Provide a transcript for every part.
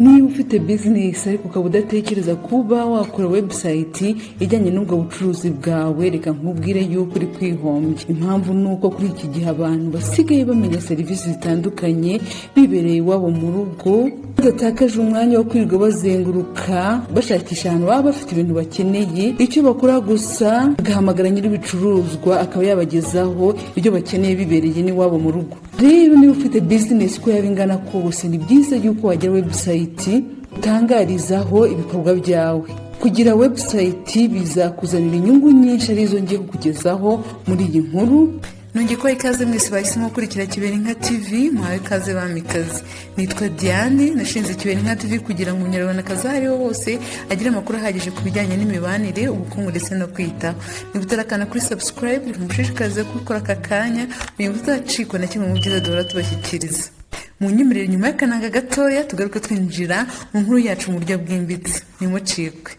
Niba ufite bizinesi ariko ukaba udatekereza kuba wakora website ijyanye n'ubwo bucuruzi bwawe, reka nkubwire yuko uri kwihombya. Impamvu ni uko kuri iki gihe abantu basigaye bamenya serivisi zitandukanye bibereye iwabo mu rugo, badatakaje umwanya wo kwirirwa bazenguruka bashakisha ahantu baba bafite ibintu bakeneye. Icyo bakora gusa, bagahamagara nyir'ibicuruzwa akaba yabagezaho ibyo bakeneye bibereye n'iwabo mu rugo. Rero niba ufite bizinesi, uko yaba ingana kose, ni byiza yuko wagira website utangarizaho ibikorwa byawe. Kugira website bizakuzanira inyungu nyinshi, arizo ngiye kukugezaho muri iyi nkuru. Nongeye kubaha ikaze mwese bahisemo gukurikira Kibera Inka TV. Muhawe ikaze, bamikazi. Nitwa Diane, nashinze Kibera Inka TV kugira ngo umunyarwandakazi aho ariho hose agire amakuru ahagije ku bijyanye n'imibanire, ubukungu ndetse no kwitaho. Niba utarakanda kuri subscribe, reka mushishikarize kubikora aka kanya kugira ngo utacikwa na kimwe mu byiza duhora tubashyikiriza. Mu nyemerere, nyuma y'akananga gatoya, tugaruke twinjira mu nkuru yacu mu buryo bwimbitse. Ntimucikwe.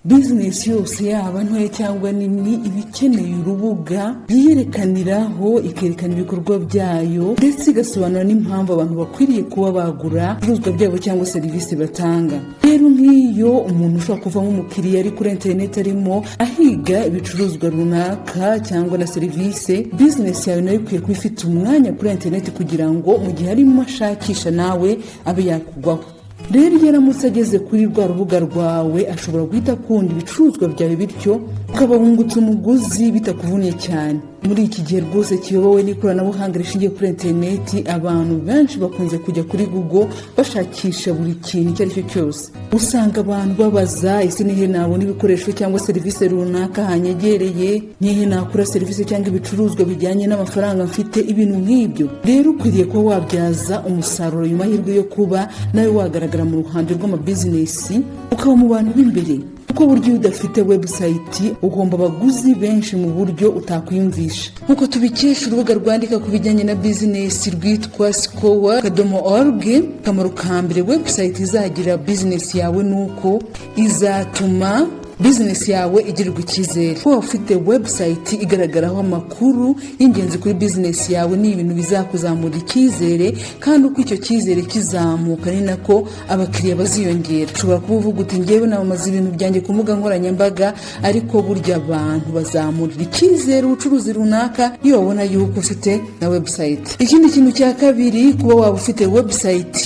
Bizinesi yose, yaba ntoya cyangwa nini, iba ikeneye urubuga yiyerekaniraho, ikerekana ibikorwa byayo, ndetse igasobanura n'impamvu abantu bakwiriye kuba bagura ibicuruzwa byabo cyangwa serivisi batanga. Rero nk'iyo umuntu ushobora kuvamo umukiriya ari kuri interineti arimo ahiga ibicuruzwa runaka cyangwa na serivisi, bizinesi yawe nayo ikwiye kuba ifite umwanya kuri interineti kugira ngo mu gihe arimo ashakisha nawe abe yakugwaho. Rero iyo aramutse ageze kuri rwa rubuga rwawe, ashobora guhita akunda ibicuruzwa byawe, bityo ukaba wungutse umuguzi bitakuvunnye cyane. Muri iki gihe rwose kiyobowe n'ikoranabuhanga rishingiye kuri interineti, abantu benshi bakunze kujya kuri Google bashakisha buri kintu icyo ari cyo cyose. Usanga abantu babaza: "Ese nihe nabona ibikoresho cyangwa serivisi runaka hanyegereye? Nihe nakura serivisi cyangwa ibicuruzwa bijyanye n'amafaranga mfite?" Ibintu nk'ibyo. Rero ukwiriye kuba wabyaza umusaruro ayo mahirwe yo kuba nawe wagaragara mu ruhando rw'amabizinesi, ukaba mu bantu b'imbere, kuko burya iyo udafite website ugomba abaguzi benshi mu buryo utakwiyumvisha. Nk'uko tubikesha urubuga rwandika ku bijyanye na bizinesi rwitwa sikowa.org, akamaro ka mbere website izagira bizinesi yawe ni uko izatuma bizinesi yawe igirirwa icyizere. Kuba ufite website igaragaraho amakuru y'ingenzi kuri bizinesi yawe ni ibintu bizakuzamura icyizere, kandi uko icyo cyizere kizamuka ni nako abakiriya baziyongera. Ushobora kuba uvuga uti: "Ngewe namamaza ibintu byanjye ku mbuga nkoranyambaga," ariko burya abantu bazamurira icyizere ubucuruzi runaka iyo babona yuko ufite na website. Ikindi kintu cya kabiri, kuba waba ufite website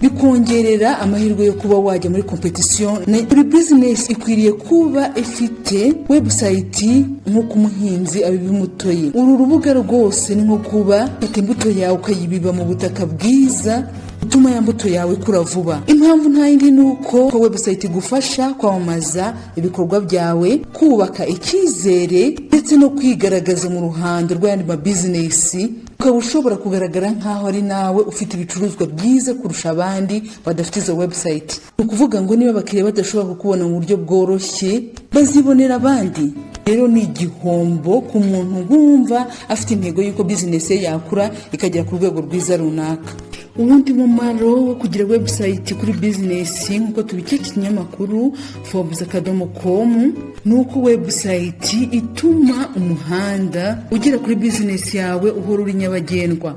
bikongerera amahirwe yo kuba wajya muri competition. Buri bizinesi ikwiriye kuba ifite website nk'uko umuhinzi abiba imbuto ye. Uru rubuga rwose ni nko kuba ufata imbuto yawe ukayibiba mu butaka bwiza utuma ya mbuto yawe ikura vuba. Impamvu nta yindi, ni uko website igufasha kwamamaza ibikorwa byawe, kubaka icyizere ndetse no kwigaragaza mu ruhando rw'ayandi mabizinesi, ukaba ushobora kugaragara nk'aho ari nawe ufite ibicuruzwa byiza kurusha abandi badafite izo website. Ni ukuvuga ngo niba abakiriya badashobora kukubona mu buryo bworoshye, bazibonera abandi. Rero ni igihombo ku muntu wumva afite intego y'uko bizinesi ye yakura ikagera ku rwego rwiza runaka. Uwundi mumaro wo kugira website kuri bizinesi, nk'uko tubikesha ikinyamakuru Forbes.com, ni uko website ituma umuhanda ugera kuri bizinesi yawe uhora uri nyabagendwa.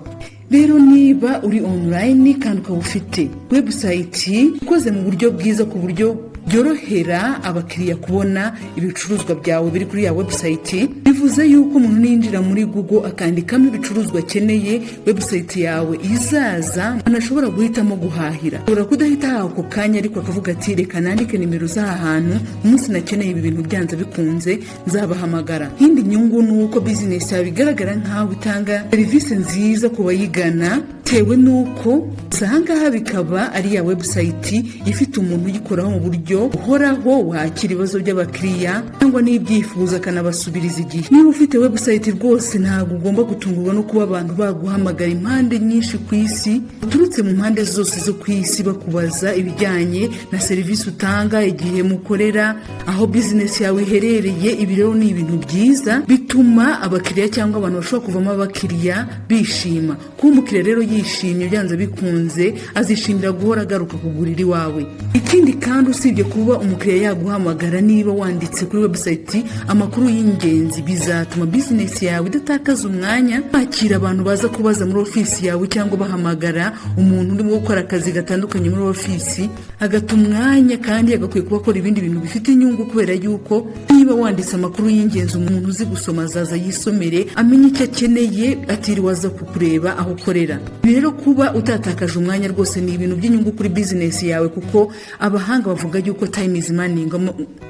Rero niba uri online kandi ukaba ufite website ikoze mu buryo bwiza, ku buryo byorohera abakiriya kubona ibicuruzwa byawe biri kuri ya website, bivuze yuko umuntu ninjira muri Google akandikamo ibicuruzwa akeneye, website yawe izaza, anashobora guhitamo guhahira. Ashobora kudahita ahaha ako kanya, ariko akavuga ati: "Reka nandike nimero z'aha hantu, umunsi nakeneye ibi bintu byanze bikunze nzabahamagara." Indi nyungu ni uko bizinesi yawe igaragara nk'aho itanga serivisi nziza ku bayigana, bitewe n'uko gusa ahangaha bikaba ari ya website ifite umuntu uyikoraho mu buryo buhoraho, wakira ibibazo by'abakiriya cyangwa n'ibyifuzo, akanabasubiriza igihe. Niba ufite website rwose, ntabwo ugomba gutungurwa no kuba abantu baguhamagara impande nyinshi ku isi, uturutse mu mpande zose zo ku isi, bakubaza ibijyanye na serivisi utanga, igihe mukorera, aho bizinesi yawe iherereye. Ibi rero ni ibintu byiza bituma abakiriya cyangwa abantu bashobora kuvamo abakiriya bishima. Kuba umukiriya rero yishimye, byanze bikunze. bikunze azishimira guhora agaruka kugurira iwawe. Ikindi kandi, usibye kuba umukiriya yaguhamagara, niba wanditse kuri website amakuru y'ingenzi, bizatuma bizinesi yawe idatakaza umwanya wakira abantu baza kubaza muri ofisi yawe cyangwa bahamagara. Umuntu urimo gukora akazi gatandukanye muri ofisi agata umwanya kandi agakwiye kuba akora ibindi bintu bifite inyungu, kubera yuko niba wanditse amakuru y'ingenzi, umuntu uzi gusoma azaza yisomere, amenye icyo akeneye atiriwe aza kukureba aho ukorera. Ibi rero, kuba utatakaje umwanya rwose ni ibintu by'inyungu kuri bizinesi yawe, kuko abahanga bavuga yuko time is money, ngo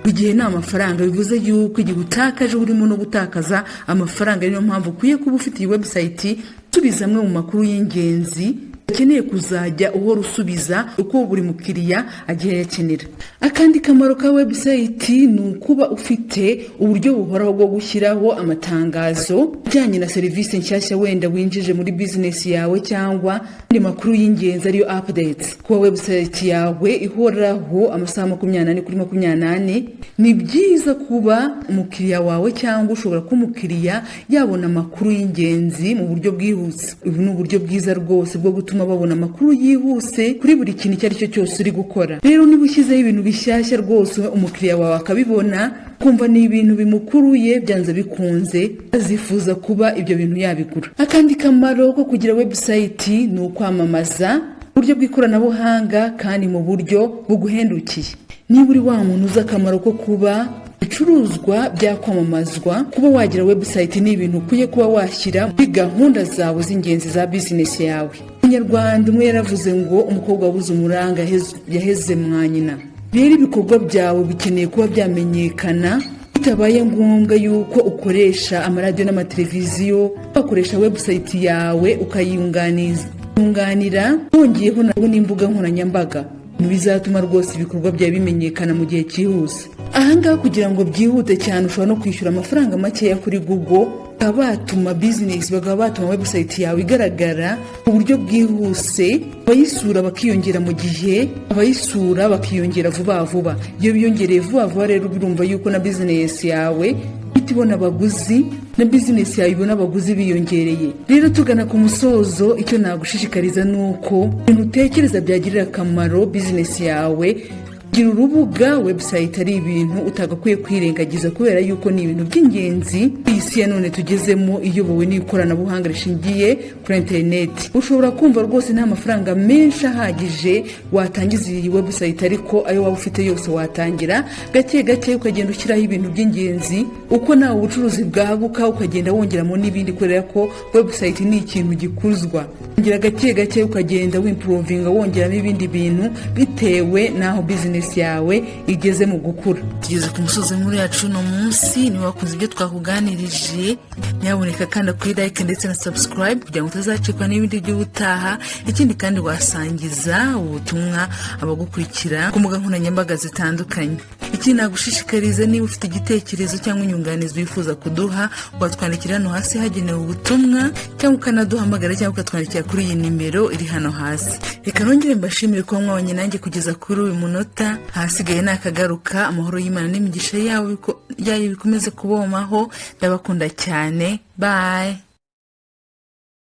igihe ni amafaranga. Bivuze yuko igihe utakaje urimo no gutakaza amafaranga. Niyo mpamvu ukwiye kuba ufite iyi website. Subiza amwe mu makuru y'ingenzi ukeneye kuzajya uhora usubiza uko buri mukiriya agiye yakenera. Akandi kamaro ka website ni ukuba ufite uburyo buhoraho bwo gushyiraho amatangazo ajyanye na serivisi nshyashya wenda winjije muri bizinesi yawe cyangwa andi makuru y'ingenzi, ariyo updates. Kuba website yawe ihoraho amasaha 24/24 ni byiza, kuba umukiriya wawe cyangwa ushobora kuba umukiriya yabona amakuru y'ingenzi mu buryo bwihuse. Ubu ni uburyo bwiza rwose bwo gutuma babona amakuru yihuse kuri buri kintu icyo ari cyo cyose uri gukora. Rero niba ushyizeho ibintu bishyashya rwose, umukiriya wawe akabibona, kumva ni ibintu bimukuruye, byanze bikunze azifuza kuba ibyo bintu yabigura. Akandi kamaro ko kugira website ni ukwamamaza uburyo bw'ikoranabuhanga kandi mu buryo buguhendukiye. Niba uri wa muntu uzi akamaro ko kuba ibicuruzwa byakwamamazwa, kuba wagira website ni ibintu ukwiye kuba washyira muri gahunda zawe z'ingenzi za bizinesi yawe. Umunyarwanda umwe yaravuze ngo umukobwa wabuze umuranga yaheze mwa nyina. Rero ibikorwa byawe bikeneye kuba byamenyekana bitabaye ngombwa yuko ukoresha amaradiyo n'amateleviziyo. Wakoresha website yawe ukayunganira, wongeyeho nawe n'imbuga nkoranyambaga, bizatuma rwose ibikorwa byawe bimenyekana mu gihe cyihuse. Ahangaha, kugira ngo byihute cyane, ushobora no kwishyura amafaranga makeya kuri Google, bakaba batuma bizinesi, bakaba batuma website yawe igaragara mu buryo bwihuse, abayisura bakiyongera mu gihe, abayisura bakiyongera vuba vuba. Iyo biyongereye vuba vuba rero, birumva yuko na bizinesi yawe ihita ibona abaguzi, na bizinesi yawe ibona abaguzi biyongereye. Rero tugana ku musozo, icyo nagushishikariza ni uko ibintu utekereza byagirira akamaro bizinesi yawe, gira urubuga website ari ibintu utagakwiye kwirengagiza, kubera yuko ni ibintu by'ingenzi. Iyi si ya none tugezemo iyobowe n'ikoranabuhanga rishingiye kuri interineti, ushobora kumva rwose nta mafaranga menshi ahagije watangiza iyi website, ariko ayo waba ufite yose watangira gake gake, ukagenda ushyiraho ibintu by'ingenzi. Uko nawe ubucuruzi bwaguka, ukagenda wongeramo n'ibindi, kubera ko website ni ikintu gikuzwa. Wongera gake gake, ukagenda wimprovinga, wongeramo ibindi bintu bitewe n'aho bizinesi yawe igeze mu gukura. Tugeze ku musozo w'inkuru yacu uno munsi. Niba wakunze ibyo twakuganirije, nyabuneka kanda kuri like ndetse na subscribe kugira ngo utazacikwa n'ibindi by'ubutaha. Ikindi kandi, wasangiza ubutumwa abagukurikira ku mbuga nkoranyambaga zitandukanye. Ikindi nagushishikariza, niba ufite igitekerezo cyangwa inyunganizi wifuza kuduha, watwandikira hano hasi hagenewe ubutumwa, cyangwa ukanaduhamagara, cyangwa ukatwandikira kuri iyi nimero iri hano hasi. Reka nongere mbashimire kuba mwabanye nanjye kugeza kuri uyu munota. Ahasigaye ni akagaruka. Amahoro y'Imana n'imigisha yayo bikomeze kubomaho. Ndabakunda cyane. Bye.